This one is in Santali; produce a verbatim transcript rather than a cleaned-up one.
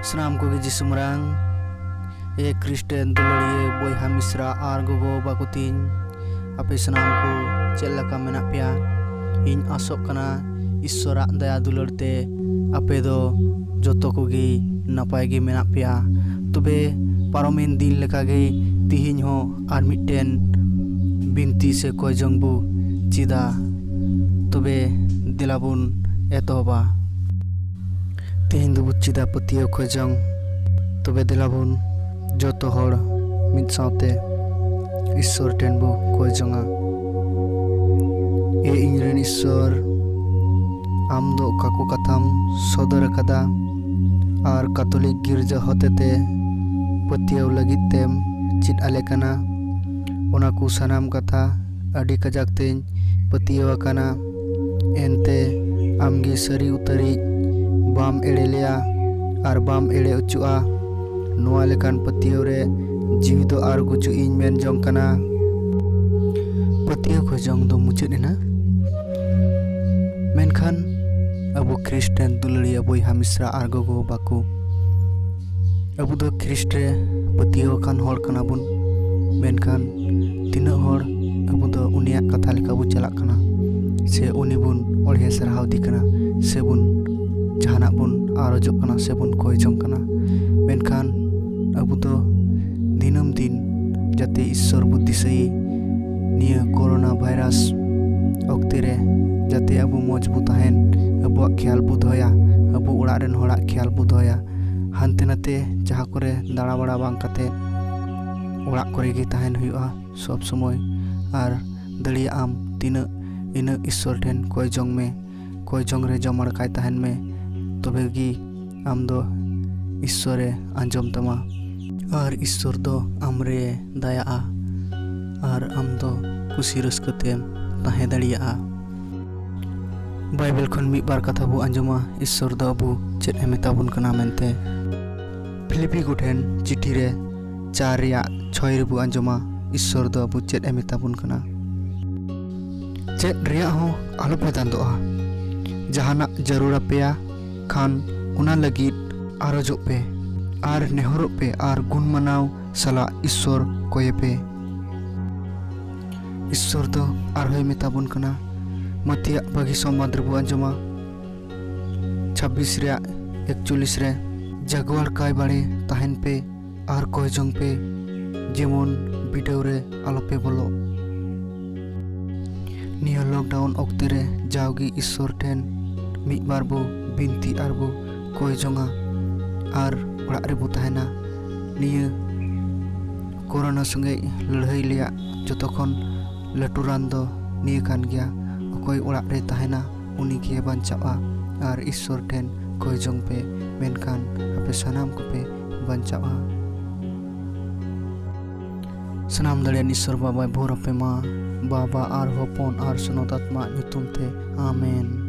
ᱥᱟᱱᱟᱢ ᱠᱚᱜᱮ ᱡᱤᱥᱩ ᱢᱟᱨᱟᱝ᱾ ᱮ ᱠᱷᱨᱤᱥᱴᱟᱱ ᱫᱩᱞᱟᱹᱲᱤᱭᱟᱹ ᱵᱚᱭᱦᱟ ᱢᱤᱥᱨᱟ ᱟᱨ ᱜᱚᱜᱚ ᱵᱟᱵᱟ ᱠᱚ ᱛᱤᱧ, ᱟᱯᱮ ᱥᱟᱱᱟᱢ ᱠᱚ ᱪᱮᱫ ᱞᱮᱠᱟ ᱢᱮᱱᱟᱜ ᱯᱮᱭᱟ? ᱤᱧ ᱟᱥᱚᱜ ᱠᱟᱱᱟ ᱤᱥᱥᱚᱨᱟᱜ ᱫᱟᱭᱟ ᱫᱩᱞᱟᱹᱲ ᱛᱮ ᱟᱯᱮ ᱫᱚ ᱡᱚᱛᱚ ᱠᱚᱜᱮ ᱱᱟᱯᱟᱭ ᱜᱮ ᱢᱮᱱᱟᱜ ᱯᱮᱭᱟ᱾ ᱛᱚᱵᱮ ᱯᱟᱨᱚᱢᱮᱱ ᱫᱤᱱ ᱞᱮᱠᱟᱜᱮ ᱛᱤᱦᱤᱧ ᱦᱚᱸ ᱟᱨ ᱢᱤᱫᱴᱮᱱ ᱵᱤᱱᱛᱤ ᱥᱮ ᱠᱚᱭ ᱡᱚᱝ ᱵᱚ ᱪᱮᱫᱟ᱾ ᱛᱚᱵᱮ ᱫᱮᱞᱟ ᱵᱚᱱ ᱮᱛᱚᱦᱚᱵᱟ᱾ ᱛᱤᱦᱤᱧ ᱫᱚᱵᱚ ᱪᱮᱫᱟ ᱯᱟᱹᱛᱭᱟᱹᱣ ᱠᱚᱭ ᱡᱚᱝ᱾ ᱛᱚᱵᱮ ᱫᱮᱞᱟ ᱵᱚᱱ ᱡᱚᱛᱚ ᱦᱚᱲ ᱢᱤᱫ ᱥᱟᱶᱛᱮ ᱤᱥᱥᱚᱨ ᱴᱷᱮᱱ ᱵᱚ ᱠᱚᱭ ᱡᱚᱝᱟ᱾ ᱮ ᱤᱧ ᱨᱮᱱ ᱤᱥᱥᱚᱨ, ᱟᱢ ᱫᱚ ᱚᱠᱟ ᱠᱚ ᱠᱟᱛᱷᱟᱢ ᱥᱚᱫᱚᱨ ᱟᱠᱟᱫᱟ ᱟᱨ ᱠᱟᱛᱷᱚᱞᱤᱠ ᱜᱤᱨᱡᱟᱹ ᱦᱚᱛᱮᱛᱮ ᱯᱟᱹᱛᱭᱟᱹᱣ ᱞᱟᱹᱜᱤᱫ ᱛᱮᱢ ᱪᱮᱫ ᱟᱞᱮ ᱠᱟᱱᱟ, ᱚᱱᱟ ᱠᱚ ᱥᱟᱱᱟᱢ ᱠᱟᱛᱷᱟ ᱟᱹᱰᱤ ᱠᱟᱡᱟᱠ ᱛᱮᱧ ᱯᱟᱹᱛᱭᱟᱹᱣ ᱟᱠᱟᱱᱟ᱾ ᱮᱱᱛᱮ ᱟᱢᱜᱮ ᱥᱟᱹᱨᱤ ᱩᱛᱟᱹᱨᱤᱡ, ᱵᱟᱢ ᱮᱲᱮ ᱞᱮᱭᱟ ᱟᱨ ᱵᱟᱢ ᱮᱲᱮ ᱚᱪᱚᱜᱼᱟ᱾ ᱱᱚᱣᱟ ᱞᱮᱠᱟᱱ ᱯᱟᱹᱛᱭᱟᱹᱣ ᱨᱮ ᱡᱤᱣᱤ ᱫᱚ ᱟᱨ ᱜᱩᱡᱩᱜ ᱤᱧ ᱢᱮᱱ ᱡᱚᱝ ᱠᱟᱱᱟ᱾ ᱯᱟᱹᱛᱭᱟᱹᱣ ᱠᱷᱚᱡᱚᱝ ᱫᱚ ᱢᱩᱪᱟᱹᱫ ᱮᱱᱟ, ᱢᱮᱱᱠᱷᱟᱱ ᱟᱵᱚ ᱠᱷᱨᱤᱥᱴᱟᱱ ᱫᱩᱞᱟᱹᱲᱤᱭᱟᱹ ᱵᱚᱭᱦᱟ ᱢᱤᱥᱨᱟ ᱟᱨ ᱜᱚᱜᱚ ᱵᱟᱵᱟ ᱠᱚ, ᱟᱵᱚ ᱫᱚ ᱠᱷᱨᱤᱥᱴ ᱨᱮ ᱯᱟᱹᱛᱭᱟᱹᱣ ᱟᱠᱟᱱ ᱦᱚᱲ ᱠᱟᱱᱟ ᱵᱚᱱ, ᱢᱮᱱᱠᱷᱟᱱ ᱛᱤᱱᱟᱹᱜ ᱦᱚᱲ ᱟᱵᱚ ᱫᱚ ᱩᱱᱤᱭᱟᱜ ᱠᱟᱛᱷᱟ ᱞᱮᱠᱟ ᱵᱚᱱ ᱪᱟᱞᱟᱜ ᱠᱟᱱᱟ, ᱥᱮ ᱩᱱᱤ ᱵᱚᱱ ᱚᱬᱦᱮ ᱥᱟᱨᱦᱟᱣ ᱫᱮ ᱠᱟᱱᱟ, ᱥᱮ ᱵᱚᱱ ᱡᱟᱦᱟᱱᱟᱜ ᱵᱚᱱ ᱟᱨᱚᱡᱚᱜ ᱠᱟᱱᱟ, ᱥᱮ ᱵᱚᱱ ᱠᱚᱭ ᱡᱚᱝ ᱠᱟᱱᱟ, ᱢᱮᱱᱠᱷᱟᱱ ᱟᱵᱚ ᱫᱚ ᱫᱤᱱᱟᱹᱢ ᱫᱤᱱ ᱡᱟᱛᱮ ᱤᱥᱥᱚᱨ ᱵᱚ ᱫᱤᱥᱟᱹᱭᱮ, ᱱᱤᱭᱟᱹ ᱠᱳᱨᱳᱱᱟ ᱵᱷᱟᱭᱨᱟᱥ ᱚᱠᱛᱮ ᱨᱮ ᱡᱟᱛᱮ ᱟᱵᱚ ᱢᱚᱡᱽ ᱵᱚ ᱛᱟᱦᱮᱱ, ᱟᱵᱚᱣᱟᱜ ᱠᱷᱮᱭᱟᱞ ᱵᱚ ᱫᱚᱦᱚᱭᱟ, ᱟᱵᱚ ᱚᱲᱟᱜ ᱨᱮᱱ ᱦᱚᱲᱟᱜ ᱠᱷᱮᱭᱟᱞ ᱵᱚ ᱫᱚᱦᱚᱭᱟ᱾ ᱦᱟᱱᱛᱮ ᱱᱟᱛᱮ ᱡᱟᱦᱟᱸ ᱠᱚᱨᱮ ᱫᱟᱬᱟ ᱵᱟᱲᱟ ᱵᱟᱝ ᱠᱟᱛᱮ ᱚᱲᱟᱜ ᱠᱚᱨᱮ ᱜᱮ ᱛᱟᱦᱮᱱ ᱦᱩᱭᱩᱜᱼᱟ ᱥᱚᱵ ᱥᱚᱢᱚᱭ᱾ ᱟᱨ ᱫᱟᱲᱮᱭᱟᱜ ᱟᱢ ᱛᱤᱱᱟᱹᱜ, ᱤᱱᱟᱹᱜ ᱤᱥᱥᱚᱨ ᱴᱷᱮᱱ ᱠᱚᱭ ᱡᱚᱝ ᱢᱮ, ᱠᱚᱭ ᱡᱚᱝ ᱨᱮ ᱡᱚᱢᱟᱲ ᱠᱟᱭ ᱛᱟᱦᱮᱱ ᱢᱮ, ᱛᱚᱵᱮ ᱜᱮ ᱟᱢ ᱫᱚ ᱤᱥᱥᱚᱨᱮ ᱟᱸᱡᱚᱢ ᱛᱟᱢᱟ᱾ ᱟᱨ ᱤᱥᱥᱚᱨ ᱫᱚ ᱟᱢᱨᱮ ᱫᱟᱭᱟᱜᱼᱟ ᱟᱨ ᱟᱢ ᱫᱚ ᱠᱩᱥᱤ ᱨᱟᱹᱥᱠᱟᱹ ᱛᱮᱢ ᱛᱟᱦᱮᱸ ᱫᱟᱲᱮᱭᱟᱜᱼᱟ᱾ ᱵᱟᱭᱵᱮᱞ ᱠᱷᱚᱱ ᱢᱤᱫ ᱵᱟᱨ ᱠᱟᱛᱷᱟ ᱵᱚ ᱟᱸᱡᱚᱢᱟ, ᱤᱥᱥᱚᱨ ᱫᱚ ᱟᱵᱚ ᱪᱮᱫ ᱮ ᱢᱮᱛᱟ ᱵᱚᱱ ᱠᱟᱱᱟ ᱢᱮᱱᱛᱮ᱾ ᱯᱷᱤᱞᱤᱯᱤ ᱠᱚᱴᱷᱮᱱ ᱪᱤᱴᱷᱤ ᱨᱮ ᱪᱟᱨ ᱨᱮᱭᱟᱜ ᱪᱷᱚᱭ ᱨᱮᱵᱚ ᱟᱸᱡᱚᱢᱟ, ᱤᱥᱥᱚᱨ ᱫᱚ ᱟᱵᱚ ᱪᱮᱫ ᱮ ᱢᱮᱛᱟ ᱵᱚᱱ ᱠᱟᱱᱟ᱾ ᱪᱮᱫ ᱨᱮᱭᱟᱜ ᱦᱚᱸ ᱟᱞᱚᱯᱮ ᱫᱟᱱᱫᱚᱜᱼᱟ, ᱡᱟᱦᱟᱱᱟᱜ ᱡᱟᱹᱨᱩᱲ ᱟᱯᱮᱭᱟ ᱠᱷᱟᱱ ᱚᱱᱟ ᱞᱟᱹᱜᱤᱫ ᱟᱨᱚᱡᱚᱜ ᱯᱮ ᱟᱨ ᱱᱮᱦᱚᱨᱚᱜ ᱯᱮ ᱟᱨ ᱜᱩᱱ ᱢᱟᱱᱟᱣ ᱥᱟᱞᱟᱜ ᱤᱥᱥᱚᱨ ᱠᱚᱭᱮ ᱯᱮ᱾ ᱤᱥᱥᱚᱨ ᱫᱚ ᱟᱨᱦᱚᱸᱭ ᱢᱮᱛᱟ ᱵᱚᱱ ᱠᱟᱱᱟ ᱢᱟᱹᱛᱤᱭᱟᱜ ᱵᱷᱟᱹᱜᱤ ᱥᱚᱢᱵᱟᱫ ᱨᱮᱵᱚ ᱟᱸᱡᱚᱢᱟ ᱪᱷᱟᱵᱵᱤᱥ ᱨᱮᱭᱟᱜ ᱮᱠᱪᱚᱞᱞᱤᱥ ᱨᱮ, ᱡᱟᱜᱣᱟᱲ ᱠᱟᱭ ᱵᱟᱲᱮ ᱛᱟᱦᱮᱱ ᱯᱮ ᱟᱨ ᱠᱚᱭ ᱡᱚᱝ ᱯᱮ, ᱡᱮᱢᱚᱱ ᱵᱤᱰᱟᱹᱣ ᱨᱮ ᱟᱞᱚᱯᱮ ᱵᱚᱞᱚᱜ᱾ ᱱᱤᱭᱟᱹ ᱞᱚᱠᱰᱟᱣᱩᱱ ᱚᱠᱛᱮ ᱨᱮ ᱡᱟᱣᱜᱮ ᱤᱥᱥᱚᱨ ᱴᱷᱮᱱ ᱢᱤᱫ ᱵᱟᱨ ᱵᱚ ᱵᱤᱱᱛᱤ ᱟᱨ ᱵᱚ ᱠᱚᱭ ᱡᱚᱝᱟ ᱟᱨ ᱚᱲᱟᱜ ᱨᱮᱵᱚ ᱛᱟᱦᱮᱱᱟ᱾ ᱱᱤᱭᱟᱹ ᱠᱳᱨᱳᱱᱟ ᱥᱚᱸᱜᱮ ᱞᱟᱹᱲᱦᱟᱹᱭ ᱨᱮᱭᱟᱜ ᱡᱚᱛᱚ ᱠᱷᱚᱱ ᱞᱟᱹᱴᱩ ᱨᱟᱱ ᱫᱚ ᱱᱤᱭᱟᱹ ᱠᱟᱱ ᱜᱮᱭᱟ, ᱚᱠᱚᱭ ᱚᱲᱟᱜ ᱨᱮ ᱛᱟᱦᱮᱱᱟ ᱩᱱᱤ ᱜᱮ ᱵᱟᱧᱪᱟᱜᱼᱟ᱾ ᱟᱨ ᱤᱥᱥᱚᱨ ᱴᱷᱮᱱ ᱠᱚᱭ ᱡᱚᱝ ᱯᱮ, ᱢᱮᱱᱠᱷᱟᱱ ᱟᱯᱮ ᱥᱟᱱᱟᱢ ᱠᱚᱯᱮ ᱵᱟᱧᱪᱟᱜᱼᱟ᱾ ᱥᱟᱱᱟᱢ ᱫᱟᱲᱮᱭᱟᱱ ᱤᱥᱥᱚᱨ ᱵᱟᱵᱟᱭ ᱵᱷᱳᱨ ᱟᱯᱮ ᱢᱟ, ᱵᱟᱵᱟ ᱟᱨ ᱦᱚᱯᱚᱱ ᱟᱨ ᱥᱚᱱᱚᱛ ᱟᱛᱢᱟ ᱧᱩᱛᱩᱢ ᱛᱮ, ᱟᱢᱮᱱ᱾